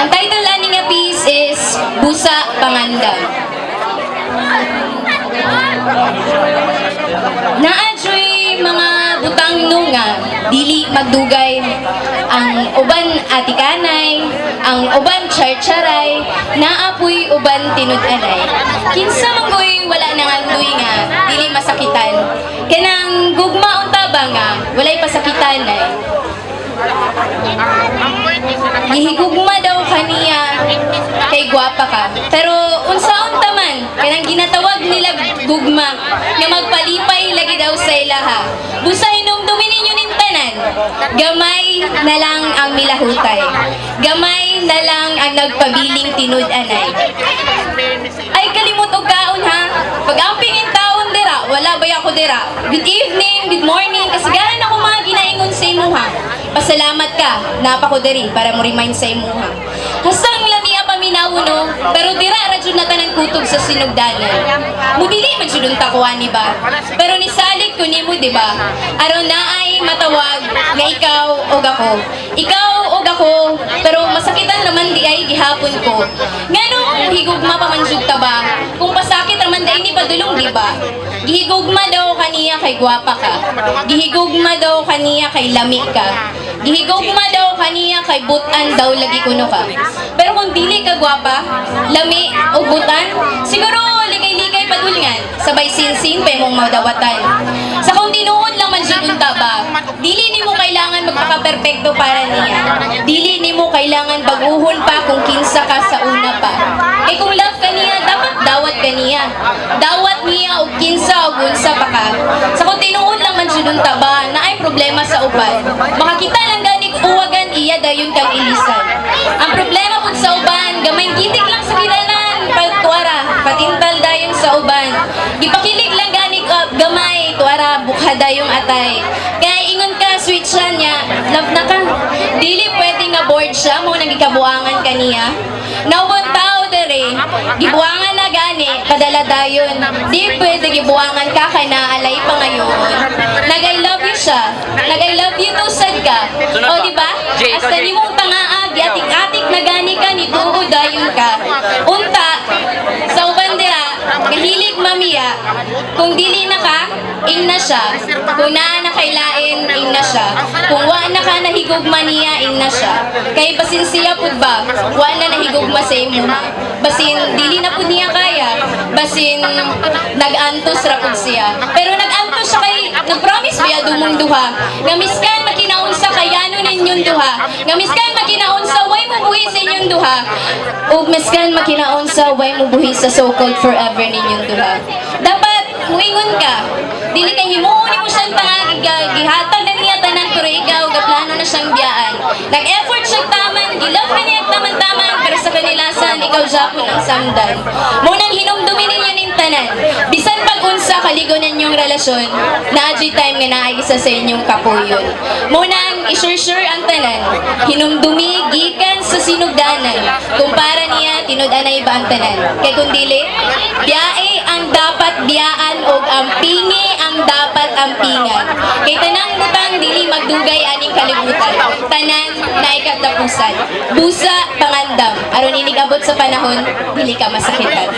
Ang title ani nga piece is Busa Pangandam. Naa juy mga butang no nga dili magdugay. Ang uban atikanay, ang uban charcharay, naa puy uban tinud-anay. Kinsa man goy wala nangandoy nga dili masakitan? Kanang gugma unta ba nga walay pasakitanay? Gihigugma daw kaniya kay gwapa ka. Pero unsaon ta man, kanang ginatawag nila gugma nga magpalipay lagi daw sa ilaha. Busa hinumdumi ninyo ning tanan. Gamay na lang ang milahutay. Gamay na lang ang nagpabiling tinud-anay. Ay, kalimot og kaon ha. Pag amping taon dira, wala ba ako dira? Good evening, good morning. Kasagaran ako mga ginaingon sa imuha. Pasalamat ka, naa pa ko diri para mo remind sa imuha. Hasang lamia paminaw no, pero dira ra jud na tanan kutob sa sinugdanan. Mudili man jud unta ko ani ba? Pero nisalig ko nimo, di ba? Aron naay matawag nga ikaw og ako. Ikaw og ako, pero masakitan naman di ay gihapon ko. Ngano higugma pa man jud ta ba? Kung pasakit raman di ni padulong, di ba? Gihigugma daw kaniya kay gwapa ka. Gihigugma daw kaniya kay lami ka. Gihigugma daw kaniya kay butan daw lagi kuno ka. Pero kung dili ka gwapa, lami o butan, siguro ligay-ligay padulngan, sabay sinsin pa imong madawatan. Sa kung tinuod lang man jud unta ba, dili nimo kailangan magpaka-perpekto para niya. Dili nimo kailangan baguhon pa kung kinsa ka sa una pa. Kay kung love ka niya, dapat dawat ka niya. Dawat niya og kinsa og unsa pa ka. Sa kung tinuod lang man jud unta ba, naay problema sa uban. Makakita lang ganig uwagan, iya dayon kang ilisan. Ang problema pud sa uban, gamay gitik lang sa kilanan, pagtuara, patintal dayon sa uban. Gipakilig lang ganig gamay, tuara, bukha dayong atay. Kaya ingon ka, sweet siya niya, love na ka. Dili pwede nga bored siya, mao nang gikabuangan kaniya. Naubon tao dere, gibuangan na gani, padala dayon. Di pwede gibuangan ka kay naalay pa ngayon. Nag I love you siya. Nag I love you too sad ka. O di ba? Hasta nimong tangaa, giatik-atik na gani ka, nituo dayon ka. Unta, sa uban dira, kahilig mamiya, kung dili na ka, ing na siya. Kung naa na kay lain, ing na siya. Kung wa na ka nahigugma niya, ing na siya. Kay basin siya pud ba, wa na nahigugma sa imuha. Basin dili na pud niya kaya. Basin nag-antos ra pud siya. Pero nag-antos siya kay nag-promise ba dumong duha? Nga miskan makinaunsa kayano ninyong duha. Nga miskan makinaunsa way mo buhi sa inyong duha. Ug miskan makinaunsa way mo buhi sa so-called forever ninyong duha. Dapat muingon ka. Dili kay himuon nimo siyang tanga, gihatag na niya tanan pero ikaw gaplano na siyang biyaan. Nag-effort siya taman, gi-love ka niya taman-taman, pero sa kanilasan ikaw japon ang samdan. Mao nang hinumdumi ninyo ning tanan. Bisan pag unsa kaligo ninyong relasyon, naa juy time nga naay isa sa inyong kapuyon. Mao nang i-sure-sure ang tanan. Hinumdumi gikan sa sinugdanan. Kumpara niya tinud-anay ba ang tanan? Kay kung dili, biyae ang dapat biyaan og ampingi ang dapat ampingan. Kay tanang butang dili magdugay aning kalibutan. Tanan naay katapusan. Busa pangandam. Aron inig abot sa panahon, dili ka masakitan.